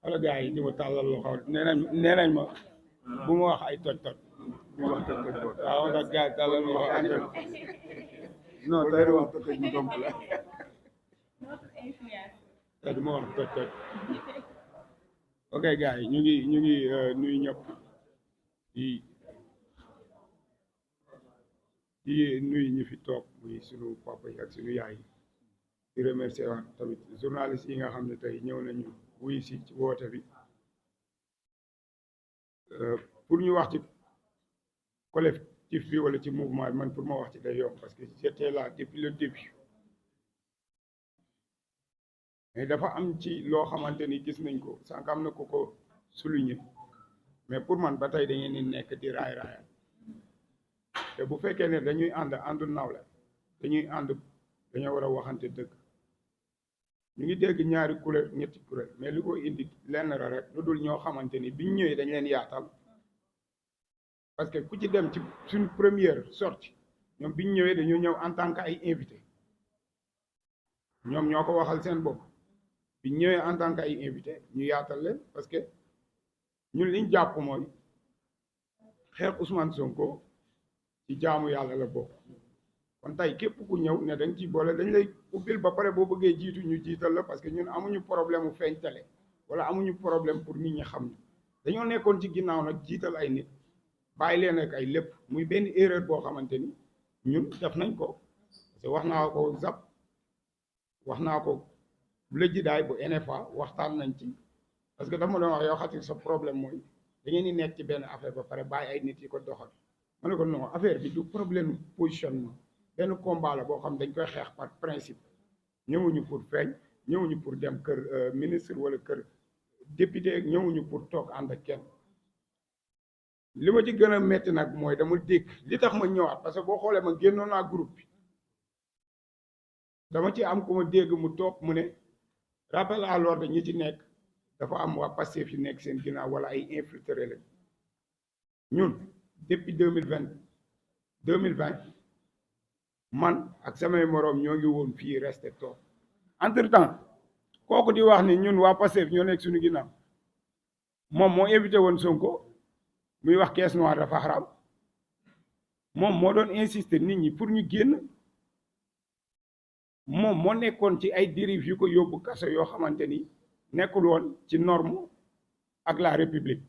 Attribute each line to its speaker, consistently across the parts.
Speaker 1: wala gars yi di ma tàllal loxo nee nañ ma bu ma wax ay toj-toj.
Speaker 2: bu wax toj-toj boobu.
Speaker 1: waaw ndax gars yi tàllal loxo àndal. non tey du wax toj-toj mu domp la. tey du ma wax toj-toj. ok gars yi ñu ngi nuyu ñëpp di nuyu ñi fi toog muy sunu papa yi ak sunu yaay yi di remercier waat tamit journaliste yi nga xam ne tey ñëw nañu wuy si ci woote bi pour ñu wax ci collectif bi wala ci mouvement bi man pour ma wax ci day yomb parce que j'étais là depuis le début mais dafa am ci loo xamante ni gis nañ ko sànq am na ko souligner mais pour man ba tey da ngeen di nekk di raay-raayal te bu fekkee ne dañuy ànd nawle dañuy ànd dañoo war a waxante dëgg ñu ngi dégg ñaari kuréel ñetti kuréel mais li ko indi lenn la rek lu dul ñoo xamante ni biñ ñëwee dañ leen yaatal parce que ku ci dem ci suñ première sortie ñoom biñ ñëwee dañoo ñëw en tant que ay invité ñoom ñoo ko waxal seen bopp biñ ñëwee en tant que ay invité ñu yaatal leen parce que ñun liñ jàpp mooy xeex Ousmane Sonko ci jaamu yàlla la bokk kon tey képp ku ñëw ne dañ ci boole dañ lay ubbil ba pare boo bëggee jiitu ñu jiital la parce que ñun amuñu problème mu feeñ télé wala amuñu problème pour nit ñi xam ñu dañoo nekkoon ci ginnaaw nag jiital ay nit bàyyi leen ak ay lépp muy benn erreur boo xamante ni ñun def nañ ko parce que wax naa ko zap wax naa ko lëjjidaay bu NFA waxtaan nañ ci parce que dama doon wax yow xatil sa problème mooy da ngeen di nekk ci benn affaire ba pare bàyyi ay nit yi ko doxal ma ne ko non affaire bi du problème positionnement benn combat la boo xam dañ koy xeex par principe ñëwuñu pour feeñ ñëwuñu pour dem kër ministre wala kër député ñëwuñu pour toog ànd ak kenn li ma ci gën a metti nag mooy dama dégg li tax ma ñëwaat parce que boo xoolee ma génnoon naa groupe bi dama ci am ku ma dégg mu toog mu ne rappel à l'ordre ñi ci nekk dafa am waa Pastef yi nekk seen ginnaaw wala ay infiltré lañ ñun depuis 2020 man ak samay moroom ñoo ngi woon fii resté toog entre temps kooku di wax ni ñun waa Pastef ñoo nekk suñu ginnaaw moom moo invité woon Sonko muy wax caisse noire dafa xaram moom moo doon insister nit ñi pour ñu génn moom moo nekkoon ci ay dérives yu ko yóbbu kaso yoo xamante ni nekkul woon ci norme ak la république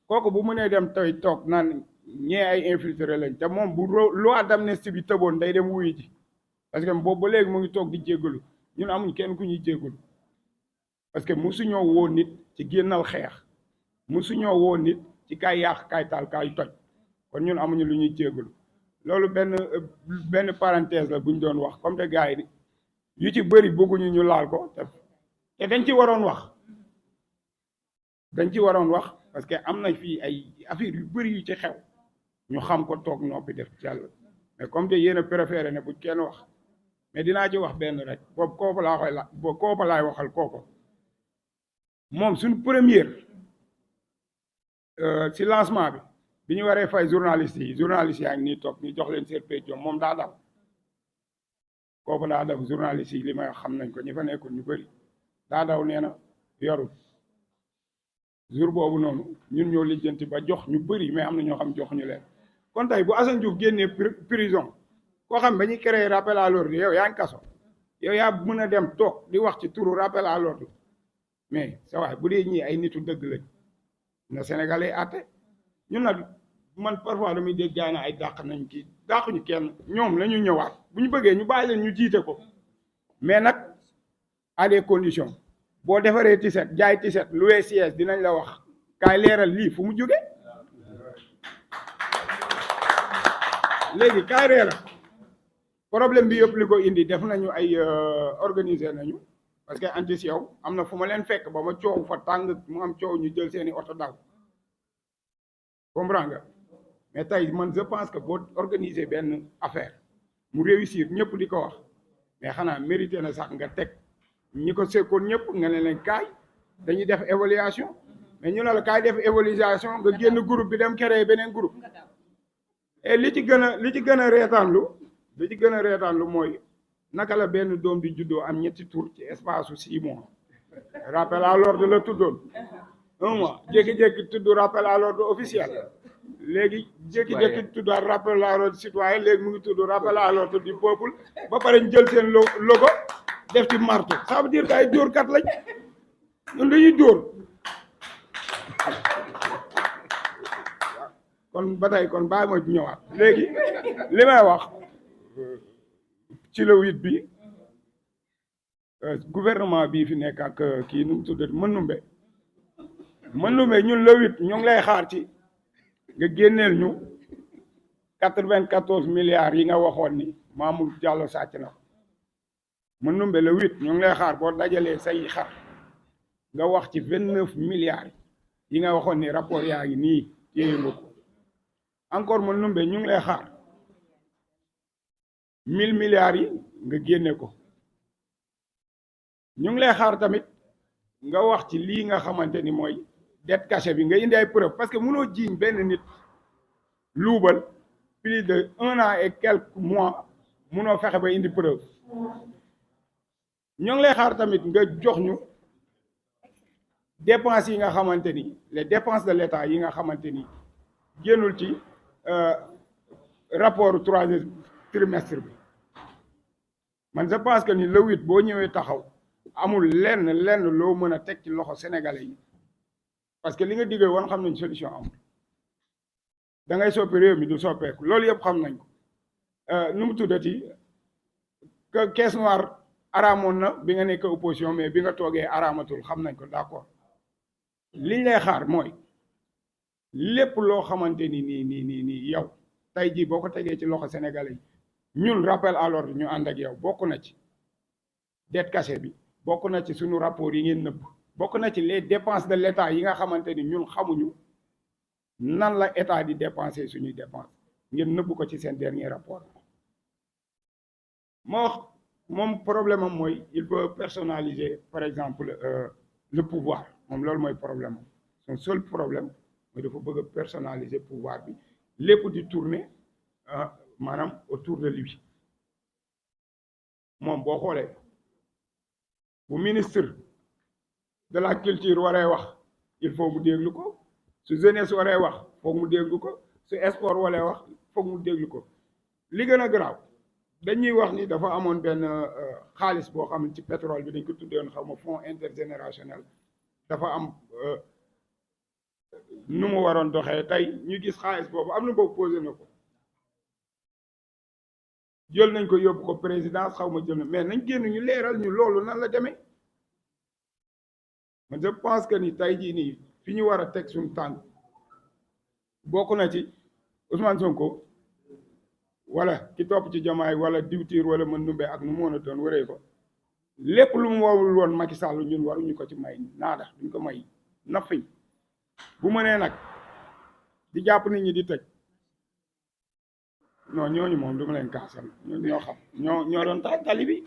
Speaker 1: kooku bu mënee dem tey toog naan ñee ay infiltré lañ te moom bu loi d'amnistie bi tëboon day dem wuyu ji parce que boobu ba léegi mu ngi toog di jéggalu ñun amuñ kenn ku ñuy jéggalu parce que musuñoo woo nit ci génnal xeex musuñoo woo nit ci kaay yàq kaay taal kaay toj kon ñun amuñu lu ñuy jéggalu loolu benn parenthèse la bu ñu doon wax comme te gars yi yu ci bëri bëgguñu ñu laal ko te dañ ci waroon wax parce que am na fii ay affaire yu bëri yu ci xew ñu xam ko toog noppi def jàll mais comme te yéen a préféré ne bu kenn wax mais dinaa ci wax benn rek boobu kooku laa koy kooku laay waxal kooku moom suñu première ci lancement bi ñu waree fay journalistes yaa ngi nii toog ñu jox leen seen pétition moom daa daw kooku daa daw journalistes yi li may xam nañ ko ñi fa nekkul ñu bëri daa daw nee na yorul jour boobu noonu ñun ñoo lijjanti ba jox ñu bëri mais am na ñoo xam jox ñu leen kon tey bu Assane Diouf génnee prison koo xam ba ñuy créé rappel à l'ordre yow yaa ngi kaso yow yaa mën a dem toog di wax ci turu rappel à l'ordre mais sa waay bu dee ñii ay nitu dëgg lañ na Sénégalais àtte ñun nag man parfois damay dégg gaay na ay dàq nañ kii dàquñu kenn ñoom la ñu ñëwaat bu ñu bëggee ñu bàyyi leen ñu jiite ko mais nag à des conditions boo defaree tiset jaay tiset loué siège dinañ la wax kaay leeral lii fu mu jóge léegi kaay leeral problème bi yëpp li ko indi def nañu ay organiser nañu parce que antis yow am na fu ma leen fekk ba ma coow fa tàng mu am coow ñu jël seeni oto daw comprends nga mais tey man je pense que boo organiser benn affaire mu réussir ñëpp di ko wax mais xanaa mérité na sax nga teg ñi ko sekkoon ñëpp nga ne leen kaay dañuy def évaluation mais ñu ne la kaay def évaluation nga génn groupe bi dem créer beneen groupe et li ci gën a reetaanlu mooy naka la benn doom di juddoo am ñetti tour ci espace su 6 mois rappel à l'ordre la tuddoon 1 mois jékki-jékki tudd rappel à l'ordre officiel léegi jékki-jékki tudd rappel à l'ordre citoyen léegi mu ngi tudd rappel à l'ordre du peuple ba pare ñu jël seen logo def ci marteau ça veut dire que ay dóorkat lañ ñun dañuy dóor kon ba tey kon bàyyi ma ñëwaat léegi li may wax ci le 8 bi gouvernement bii fi nekk ak kii nu mu tuddati Manoumbe ñun le 8 ñu ngi lay xaar ci nga génneel ñu 94 milliards yi nga waxoon ni Mamour Diallo sàcc na ko Manoumbe le 8 ñu ngi lay xaar boo dajalee say xar nga wax ci 29 milliards yi nga waxoon ni rapport yaa ngi nii téye nga ko encore Manoumbe ñu ngi lay xaar 1000 milliards yi nga génne ko ñu ngi lay xaar tamit nga wax ci lii nga xamante ni mooy dette cachée bi nga indi ay preuve parce que mënoo jiiñ benn nit luubal plus de 1 an et quelques mois mënoo fexe ba indi preuve ñu ngi lay xaar tamit nga jox ñu dépenses yi nga xamante ni les dépenses de l'État yi nga xamante ni génnul ci rapport 3e trimestre bi man je pense que ni le 8 boo ñëwee taxaw amul lenn loo mën a teg ci loxo sénégalais yi parce que li nga diggee woon xam nañ solution amul da ngay soppi réew mi du soppeeku loolu yëpp xam nañ ko nu mu tuddati que caisse noire araamoon na bi nga nekk opposition mais bi nga toogee araamatul xam nañ ko d'accord liñ lay xaar mooy lépp loo xamante ni nii yow tey jii boo ko tegee ci loxo sénégalais yi ñun rappel à l'ordre ñu ànd ak yow bokk na ci dette cachée bi bokk na ci suñu rapport yi ngeen nëbb bokk na ci les dépenses de l'État yi nga xamante ni ñun xamuñu nan la état di dépenser suñuy dépense ngeen nëbb ko ci seen dernier rapport moom problème am mooy il peut personnaliser par exemple le pouvoir moom loolu mooy problème am son seul problème mooy dafa bëgg a personnaliser pouvoir bi lépp di tourner maanaam autour de lui moom boo xoolee bu ministre de la culture waree wax il faut mu déglu ko su jeunesse waree wax foog mu déglu ko su sport waree wax foog mu déglu ko li gën a garaaw dañuy wax ni dafa amoon benn xaalis boo xam ne ci pétrole bi dañ ko tuddee woon xaw ma fonds intergénérationnel dafa am nu mu waroon doxee tey ñu gis xaalis boobu am na boobu posé na ko jël nañ ko yóbbu ko présidence xaw ma jël na mais nañ génn ñu leeral ñu loolu nan la demee man je pense que ni tey jii nii fi ñu war a teg suñu tànk bokk na ci Ousmane Sonko wala ki topp ci Diomaye wala diwtiir wala Manoumbe ak nu mu mën a doon wëree ko lépp lu mu warul woon Macky Sall ñun waruñu ko ci may naada duñ ko may nafiñ bu mënee nag di jàpp nit ñi di tëj non ñooñu moom du ma leen kaasal ñoo xam ñoo doon taal tali bi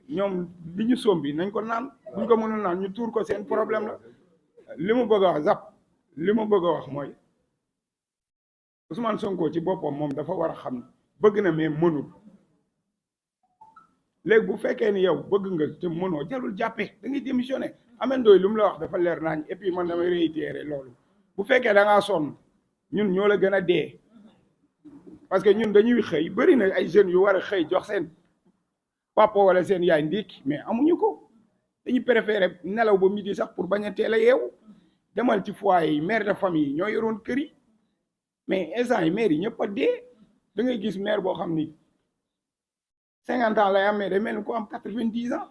Speaker 1: ñoom li ñu sombi nañ ko naan buñ ko mënul naan ñu tuur ko seen problème la li mu bëgg a wax zap li mu bëgg a wax mooy Ousmane Sonko ci boppam moom dafa war a xam bëgg na mais mënul léegi bu fekkee ni yow bëgg nga te mënoo jarul jàppee da ngay démissionné amendooy lu mu la wax dafa leer naañ et puis man damay réitérer loolu bu fekkee da ngaa sonn ñun ñoo la gën a dee parce que ñun dañuy xëy bëri na ay jeunes yu war a xëy jox seen papa wala seen yaay ndékki mais amuñu ko dañuy préférer nelaw ba midi sax pour bañ a teel a yeewu demal ci foyer yi mère de famille yi ñoo yoroon kër yi mais instant yi maire yi ñëpp a dee da ngay gis maire boo xam ni 50 ans lay am mais day mel ni ko am 90 ans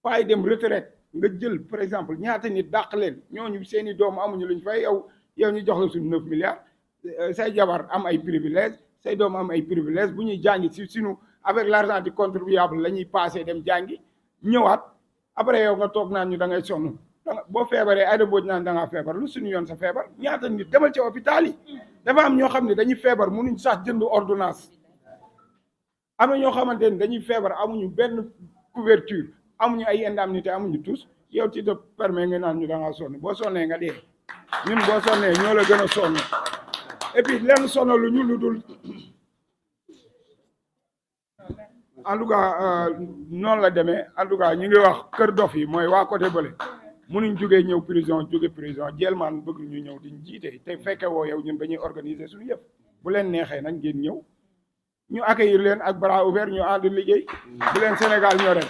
Speaker 1: fay dem retraite nga jël par exemple ñaata nit dàq leen ñooñu seeni doom amuñu luñ fay yow ñu jox la suñu 9 milliards say jabar am ay privilèges say doom am ay privilèges bu ñuy jàngi si sunu avec l'argent du contribuable la ñuy passé dem jàngi ñëwaat après yow nga toog naan ñu da ngay sonn boo feebaree ay da booj naan da ngaa feebar lu suñu yoon sa feebar ñaata nit demal ci hôpital yi dafa am ñoo xam ne dañuy feebar mënuñ sax jënd ordonnance am na ñoo xamante ni dañuy feebar amuñu benn couverture amuñu ay indemnité amuñu tous yow ci te permet nga naan ñu da ngaa sonn boo sonnee nga dee ñun boo sonnee ñoo la gën a sonn et puis lenn sonnalu ñu lu dul en tout cas noonu la demee en tout cas ñu ngi wax kër dof yi mooy waa côté bële mënuñ jógee ñëw prison jóge prison jelmaan bëgg ñu ñëw diñ jiite te fekke woo yow ñun dañuy organiser suñu yëpp bu leen neexee nag ngeen ñëw ñu accueillir leen ak bras ouvert ñu ànd liggéey bu leen Sénégal ñoree